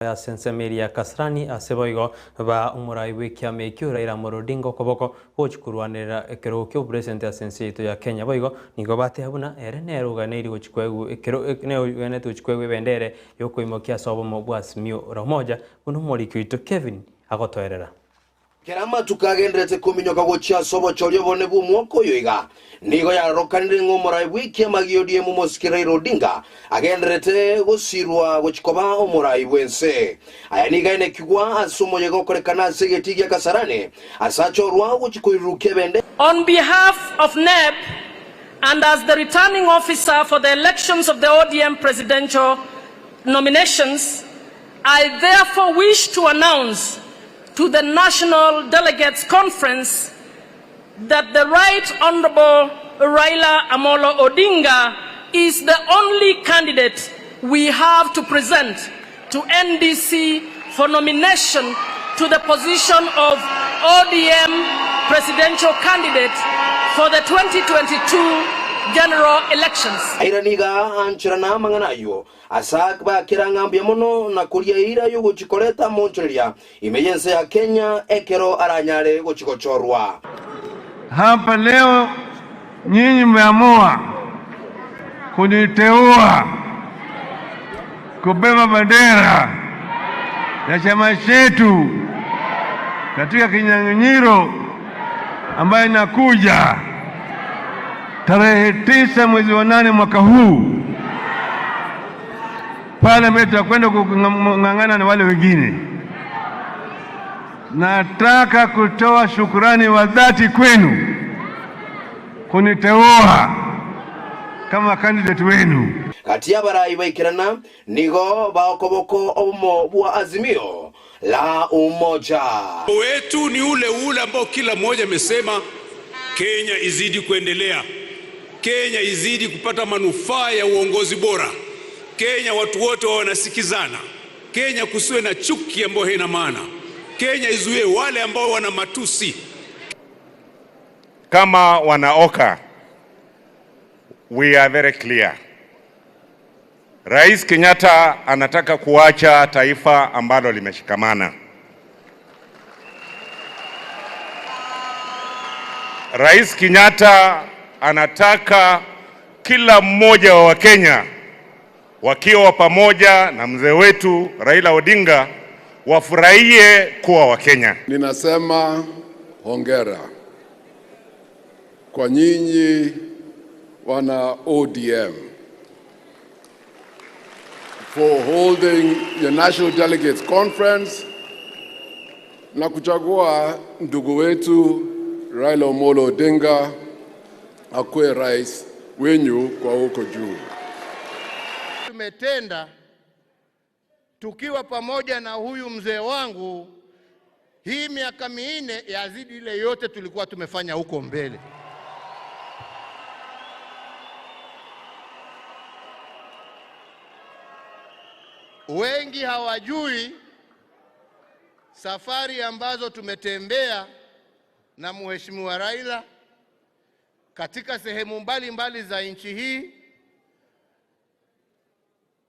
Ya sensemeria Kasarani aseboigo ba umurai bw'ikiama ekio Raila Amolo Odinga okoboko gochikurwanera ekero kio president ya senseito ya Kenya boigo nigo batea buna ere neruganeiri gochikwegu ekero neruganete gochikwegu ebendere yokoimokia ase obomo bwa Azimio la Umoja buna omoriki oito Kevin agotoerera. Kerama tukagenderete kuminyoka gochia sobo chorio bone bumwoko yoiga nigo yarokanire ng'omorai bw'ikiama gia ODM Mosiki Raila Odinga agenderete gosirwa gochikoba omorai bwense aya nigaine kigwa ase omoyega okorekana ase egeti gia Kasarani asachorwa gochikoirukia bende. On behalf of NEB and as the returning officer for the elections of the ODM presidential nominations, I therefore wish to announce to the National Delegates Conference that the Right Honorable Raila Amolo Odinga is the only candidate we have to present to NDC for nomination to the position of ODM presidential candidate for the 2022 general elections. Airaniga anchirana mang'anayo asak bakirang'ambia mono na kuria ira yogochikoreta monchoria imeyense ya Kenya ekero aranyare gochikochorwa. Hapa leo nyinyi mmeamua kuniteua kubeba bendera ya chama chetu katika kinyang'anyiro ambayo inakuja tarehe 9 mwezi wa 8 mwaka huu. Pale mbele tutakwenda kung'ang'ana na wale wengine. Nataka kutoa shukrani wa dhati kwenu kuniteua kama candidate wenu. Kati ya barai baikirana nigo baokoboko omo bwa Azimio la Umoja. Wetu ni ule ule ambao kila mmoja amesema Kenya izidi kuendelea, Kenya izidi kupata manufaa ya uongozi bora, Kenya watu wote wanasikizana, Kenya kusiwe na chuki ambayo haina maana, Kenya izuie wale ambao wana matusi. Kama wanaoka, we are very clear. Rais Kenyatta anataka kuacha taifa ambalo limeshikamana. Rais Kenyatta anataka kila mmoja wa Wakenya wakiwa pamoja na mzee wetu Raila Odinga wafurahie kuwa Wakenya. Ninasema hongera kwa nyinyi wana ODM for holding your National Delegates Conference na kuchagua ndugu wetu Raila Amolo Odinga akuwe rais wenyu kwa huko juu. Tumetenda tukiwa pamoja na huyu mzee wangu, hii miaka 4 yazidi ile yote tulikuwa tumefanya huko mbele. Wengi hawajui safari ambazo tumetembea na Mheshimiwa Raila katika sehemu mbalimbali za nchi hii,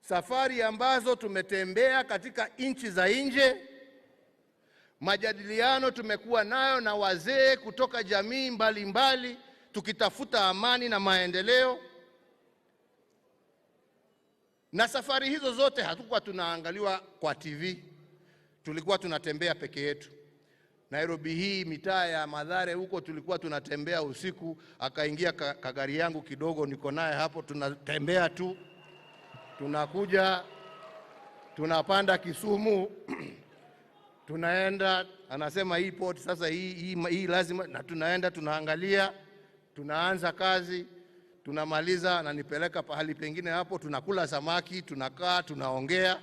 safari ambazo tumetembea katika nchi za nje, majadiliano tumekuwa nayo na wazee kutoka jamii mbalimbali tukitafuta amani na maendeleo. Na safari hizo zote hatukuwa tunaangaliwa kwa TV, tulikuwa tunatembea peke yetu. Nairobi hii, mitaa ya Mathare huko tulikuwa tunatembea usiku, akaingia kagari yangu kidogo niko naye hapo, tunatembea tu, tunakuja tunapanda Kisumu tunaenda, anasema hii port sasa hii lazima, na tunaenda tunaangalia, tunaanza kazi, tunamaliza, na nipeleka pahali pengine hapo, tunakula samaki, tunakaa, tunaongea.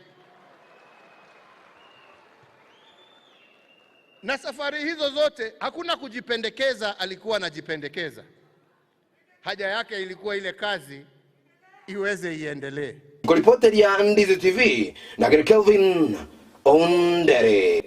Na safari hizo zote hakuna kujipendekeza, alikuwa anajipendekeza. Haja yake ilikuwa ile kazi iweze iendelee. Kwa ripoti ya Ndizi TV na Kelvin Ondere.